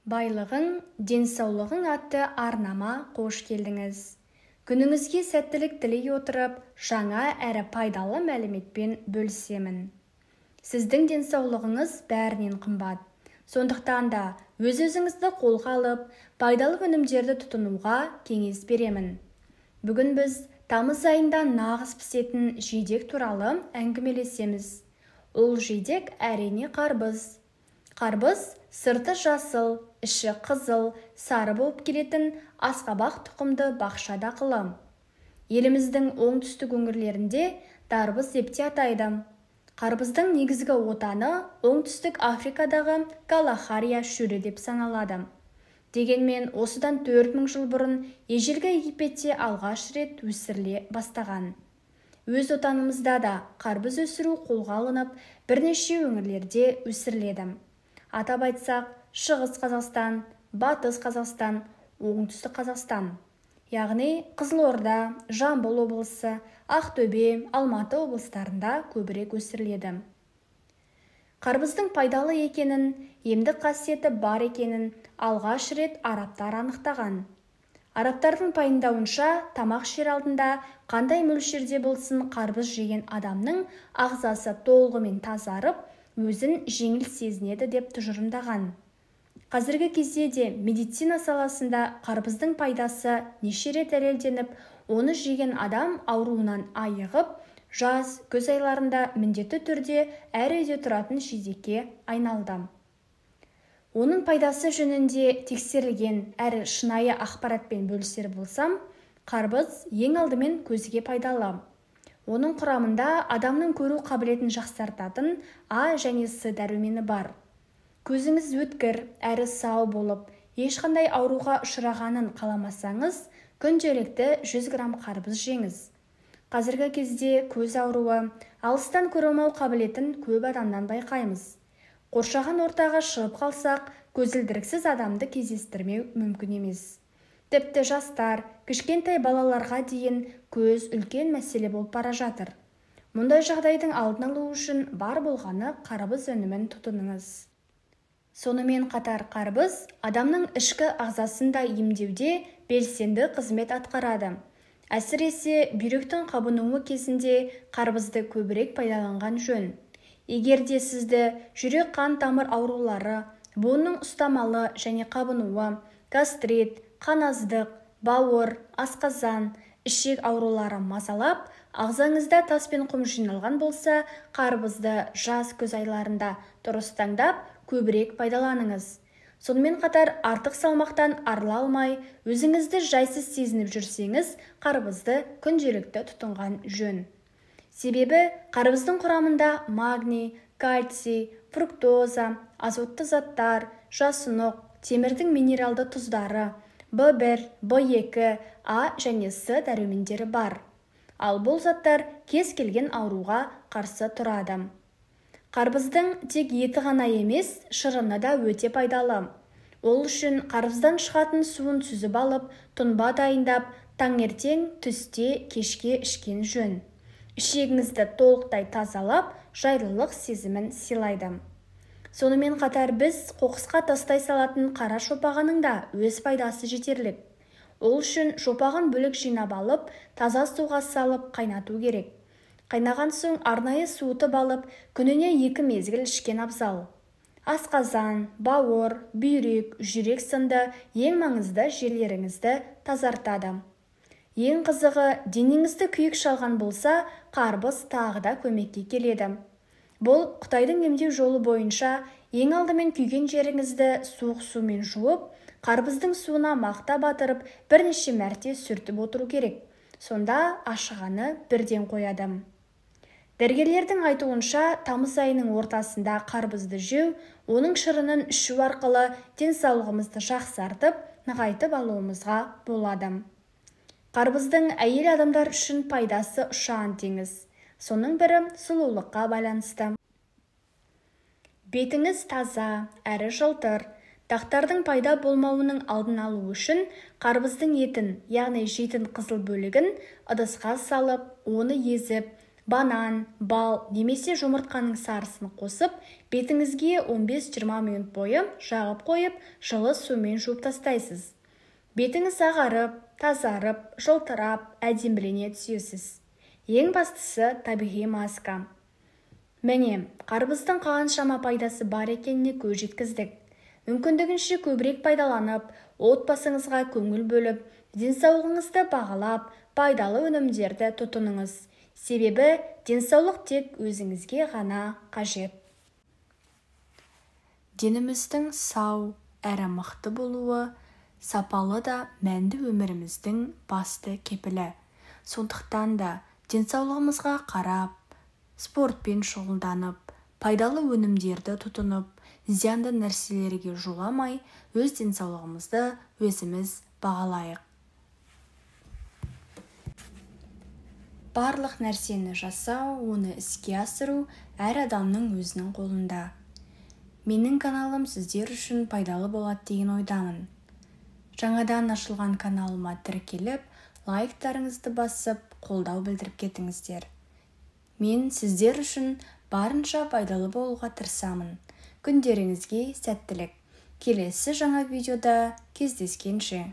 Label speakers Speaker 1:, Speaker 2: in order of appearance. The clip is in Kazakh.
Speaker 1: Байлығың, денсаулығың атты арнама қош келдіңіз. Күніңізге сәттілік тілей отырып, жаңа әрі пайдалы мәліметпен бөлісемін. Сіздің денсаулығыңыз бәрінен қымбат. Сондықтан да өз-өзіңізді қолға алып, пайдалы өнімдерді тұтынуға кеңес беремін. Бүгін біз тамыз айында нағыз пісетін жидек туралы әңгімелесеміз. Ол жидек әрине қарбыз. Қарбыз сырты жасыл, іші қызыл, сары болып келетін асқабақ тұқымды бақша дақылы. Еліміздің оңтүстік өңірлерінде дарбыз деп те атайды. Қарбыздың негізгі отаны оңтүстік Африкадағы Калахария шөлі деп саналады. Дегенмен осыдан 4000 жыл бұрын ежелгі Египетте алғаш рет өсіріле бастаған. Өз отанымызда да қарбыз өсіру қолға алынып, бірнеше өңірлерде өсіріледі. Атап айтсақ, Шығыс Қазақстан, Батыс Қазақстан, Оңтүстік Қазақстан. Яғни Қызылорда, Жамбыл облысы, Ақтөбе, Алматы облыстарында көбірек өсіріледі. Қарбыздың пайдалы екенін, емдік қасиеті бар екенін алғаш рет арабтар анықтаған. Арабтардың пайымдауынша, тамақ ішер алдында қандай мөлшерде болсын қарбыз жеген адамның ағзасы толығымен тазарып, өзін жеңіл сезінеді деп тұжырымдаған. Қазіргі кезде де медицина саласында қарбыздың пайдасы неше рет дәлелденіп, оны жеген адам ауруынан айығып, жаз, күз айларында міндетті түрде әр үйде тұратын жидекке айналды. Оның пайдасы жөнінде тексерілген әрі шынайы ақпаратпен бөлісер болсам, қарбыз ең алдымен көзге пайдалы. Оның құрамында адамның көру қабілетін жақсартатын А және С дәрумені бар. Көзіңіз өткір, әрі сау болып, ешқандай ауруға ұшырағанын қаламасаңыз, күнделікті 100 грамм қарбыз жеңіз. Қазіргі кезде көз ауруы, алыстан көре алмау қабілетін көп адамнан байқаймыз. Қоршаған ортаға шығып қалсақ, көзілдіріксіз адамды кездестірмеу мүмкін емес. Тіпті жастар, кішкентай балаларға дейін көз үлкен мәселе болып бара жатыр. Мұндай жағдайдың алдын алу үшін бар болғаны қарбыз өнімін тұтыныңыз. Сонымен қатар қарбыз адамның ішкі ағзасын да емдеуде белсенді қызмет атқарады. Әсіресе бүйректің қабынуы кезінде қарбызды көбірек пайдаланған жөн. Егер де сізді жүрек қан тамыр аурулары, буынның ұстамалы және қабынуы, гастрит, қаназдық, бауыр, асқазан, ішек аурулары мазалап, ағзаңызда тас пен құм жиналған болса, қарбызды жаз күз айларында дұрыс таңдап, көбірек пайдаланыңыз. Сонымен қатар артық салмақтан арыла алмай, өзіңізді жайсыз сезініп жүрсеңіз, қарбызды күнделікті тұтынған жөн. Себебі қарбыздың құрамында магний, кальций, фруктоза, азотты заттар, жасұнық, темірдің минералды тұздары, B1, B2, А және С дәрумендері бар. Ал бұл заттар кез келген ауруға қарсы тұрады. Қарбыздың тек еті ғана емес, шырыны да өте пайдалы. Ол үшін қарбыздан шығатын суын сүзіп алып, тұнба дайындап, таңертең, түсте, кешке ішкен жөн. Ішегіңізді толықтай тазалап, жайлылық сезімін сыйлайды. Сонымен қатар біз қоқысқа тастай салатын қара шопағының да өз пайдасы жетерлік. Ол үшін шопағын бөлек жинап алып, таза суға салып қайнату керек. Қайнаған соң арнайы суытып алып, күніне 2 мезгіл ішкен абзал. Асқазан, бауыр, бүйрек, жүрек сынды ең маңызды жерлеріңізді тазартады. Ең қызығы, денеңізді күйік шалған болса, қарбыз тағы да көмекке келеді. Бұл Қытайдың емдеу жолы бойынша ең алдымен күйген жеріңізді суық сумен жуып, қарбыздың суына мақта батырып, бірнеше мәрте сүртіп отыру керек. Сонда ашығаны бірден қояды. Дәрігерлердің айтуынша, тамыз айының ортасында қарбызды жеу, оның шырынын ішу арқылы денсаулығымызды жақсартып, нығайтып алуымызға болады. Қарбыздың әйел адамдар үшін пайдасы ұшан теңіз. Соның бірі сұлулыққа байланысты. Бетіңіз таза, әрі жылтыр. Дақтардың пайда болмауының алдын алу үшін қарбыздың етін, яғни жейтін қызыл бөлігін ыдысқа салып, оны езіп, Банан, бал немесе жұмыртқаның сарысын қосып, бетіңізге 15-20 минут бойы жағып қойып, жылы сумен жуып тастайсыз. Бетіңіз ағарып, тазарып, жылтырап, әдемілене түсесіз. Ең бастысы табиғи маска. Міне, қарбыздың қаншама пайдасы бар екеніне көз жеткіздік. Мүмкіндігінше көбірек пайдаланып, отбасыңызға көңіл бөліп, денсаулығыңызды бағалап, пайдалы өнімдерді тұтыныңыз. Себебі денсаулық тек өзіңізге ғана қажет. Деніміздің сау әрі мықты болуы сапалы да мәнді өміріміздің басты кепілі. Сондықтан да денсаулығымызға қарап, спортпен шұғылданып, пайдалы өнімдерді тұтынып, зиянды нәрселерге жоламай, өз денсаулығымызды өзіміз бағалайық. Барлық нәрсені жасау, оны іске асыру әр адамның өзінің қолында. Менің каналым сіздер үшін пайдалы болады деген ойдамын. Жаңадан ашылған каналыма тіркеліп, лайктарыңызды басып, қолдау білдіріп кетіңіздер. Мен сіздер үшін барынша пайдалы болуға тырысамын. Күндеріңізге сәттілік. Келесі жаңа видеода кездескенше.